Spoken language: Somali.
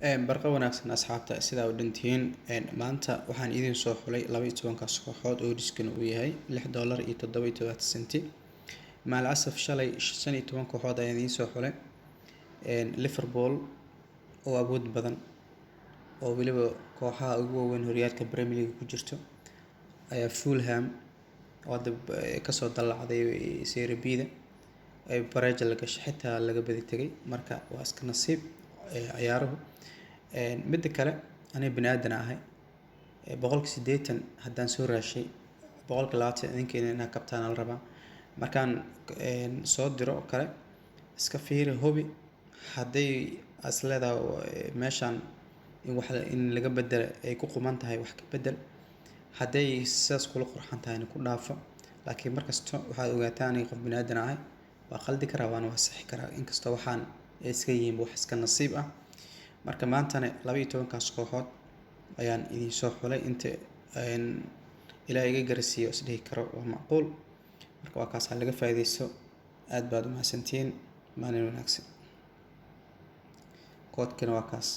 Barqa wanaagsan asxaabta, sidaa u dhantihiin. Maanta waxaan idin soo xulay 12-kaas kooxood oo riskina uu yahay $6.77. Maal asaf, shalay 15 kooxood ayaan idiin soo xulay. Liverpool oo awood badan oo weliba kooxaha ugu waaweyn horyaalka Premier League ku jirto ayaa Fulham oo hadda kasoo dallacday Serie B-da ay bareeja la gashay, xitaa laga badi tegay. Marka waa iska nasiib ciyaaruhu. Midda kale, aniga bini aadan ahay, 80% haddaan soo raashay, 20% idinkeena inaa kabtaan la rabaa. Markaan soo diro oo kale, iska fiiri, hubi hadday as leedahay meeshaan in wax in laga bedelo ay ku quman tahay, wax ka bedel. Hadday sidaas kula qurxan tahayna, ku dhaafo. Laakiin markasta waxaad ogaataa, aniga qof bini aadan ahay, waa qaldi karaa waana waa sixi karaa, inkastoo waxaan ay iska yihiin wax iska nasiib ah. Marka maantana 12-kaas kooxood ayaan idiin soo xulay, inta Ilaah iga garasiiyo is dhihi karo waa macquul. Marka waa kaas, ha laga faa'iidaysto. Aad baad u mahadsantihiin, maalin wanaagsan. Koodkana waa kaas.